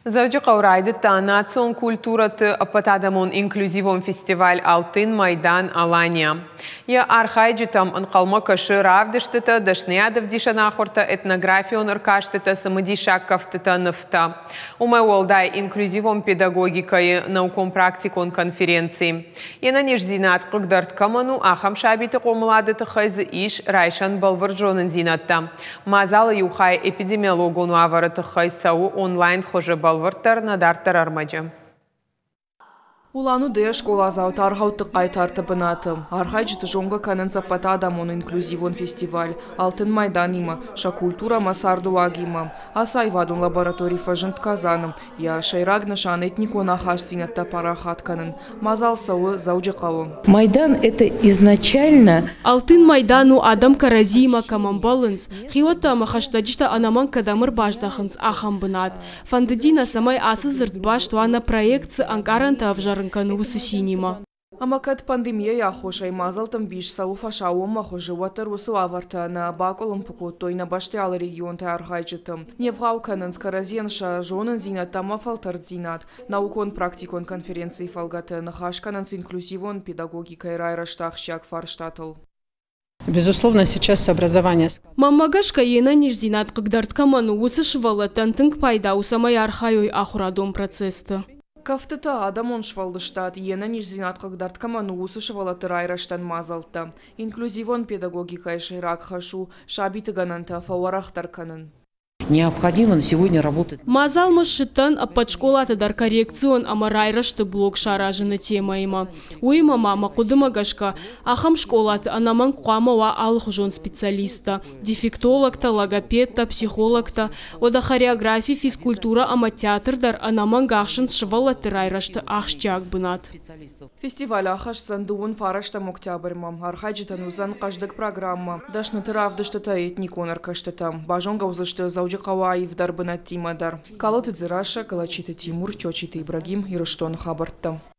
Дзӕуджыхъӕуы райдыдта национ культурӕты ӕппӕтадӕмон инклюзивон фестиваль «Алтын Майдан. Алания». Йӕ архайджытӕм ӕнхъӕлмӕ кӕсы равдыстытӕ, дӕсныйадӕвдисӕн ахуыртӕ, этнографион ӕркастытӕ, цымыдисаг кӕфтытӕ, нывтӕ. Уымӕй уӕлдай инклюзивон педагогикӕйы наукон-практикон конференци. Йе нӕниздзинад хъыгдӕрд кӕмӕн у, ахӕм сабиты хъомылады тыххӕй дзы ис райсӕн бӕлвырд зонындзинӕдтӕ. Мадзалы иу хай эпидемиологон уавӕры тыххӕй цӕуы онлайн хуызы, бӕлвырддӕр нӕ дарддӕр ӕрмӕджы. Улан-Удэйӕ скъоладзаутӕ аргъӕутты хъайтарты бынаты. Архайджыты зонгӕ кӕнынц ӕппӕтадӕмон инклюзивон фестиваль «Алтын Майдан-имӕ», сӕ культурӕ ӕмӕ цардыуагимӕ. Ацы аивадон лаборатори фӕзынд Казаны. Йӕ сӕйраг нысан этникон ахастдзинӕдтӕ парахат кӕнын. Мадзал цӕуы Дзӕуджыхъӕуы. Майдан – это изначально… Алтын Майдан у, адӕм кӕрӕдзиимӕ кӕм ӕмбӕлынц, хиуӕттӕ ӕмӕ хӕстӕджытӕ ӕнӕмӕнг кӕдӕм ӕрбаздӕхынц, ахӕм бынат. Фӕндыди нӕ, цӕмӕй ацы дзырд баст уа, нӕ проект цы ӕнкъарӕнтӕ ӕвзӕрын кӕны, уыцы цинимӕ. Ӕмӕ кӕд пандемийӕйы аххосӕй мадзӕлтты ӕмбис цӕуы фӕсаууонмӕ хуызы, уӕддӕр уыцы уавӕртӕ нӕ бакъуылымпы кодтой нӕ бӕстӕйы алы регионты архайджыты. Не вгъау кӕнынц кӕрӕдзийӕн сӕ зонындзинӕдтӕ ӕмӕ фӕлтӕрддзинад. Наукон-практикон конференцийы фӕлгӕты ныхас кӕнынц инклюзивон педагогикӕйы райрӕзты ахсджиаг фарстатыл. Безусловно, сейчас образование. Мӕнмӕ гӕсгӕ, йе нӕниздзинад хъыгдӕрд кӕмӕн у, уыцы сывӕллӕттӕн тынг пайда у, цӕмӕй архайой ахуырадон процессты. Кӕфтытӕ, адӕмон сфӕлдыстад, йе нӕниздзинад хъыгдӕрд кӕмӕн у, уыцы сывӕллӕтты райрӕзтӕн мадзӕлттӕ. Инклюзивон педагогикӕйы сӕйраг хӕс у сабиты гӕнӕнтӕ фӕуӕрӕхдӕр кӕнын. Необходимо на сегодня работать. Мадзалмӕ ссыдтӕн ӕппӕт скъолаты дӕр коррекцион ӕмӕ райрӕзты блок саразыны темӕимӕ. Уыимӕ ма, мӕ хъуыдымӕ гӕсгӕ, ахӕм скъолаты ӕнӕмӕнг хъуамӕ уа алыхуызон специалисттӕ: дефектологтӕ, логопедтӕ, психологтӕ. Уӕдӕ хореографи, физкультурӕ ӕмӕ театр дӕр ӕнӕмӕнг ахсынц сывӕллӕтты райрӕзты ахсджиаг бынат. Фестиваль ахӕсдзӕн 29 октябрьмӕ. Архайджытӕн уыдзӕн хъӕздыг программӕ, дӕсныты равдыстытӕ, этникон ӕркӕстытӕ. Базонгӕ уыдзысты Дзӕуджыхъӕуы аивдӕр бынӕттимӕ дӕр. Калоты Дзерассӕ, Калачиты Тимур, Чочиты Ибрагим, Ирыстоны хабӕрттӕ.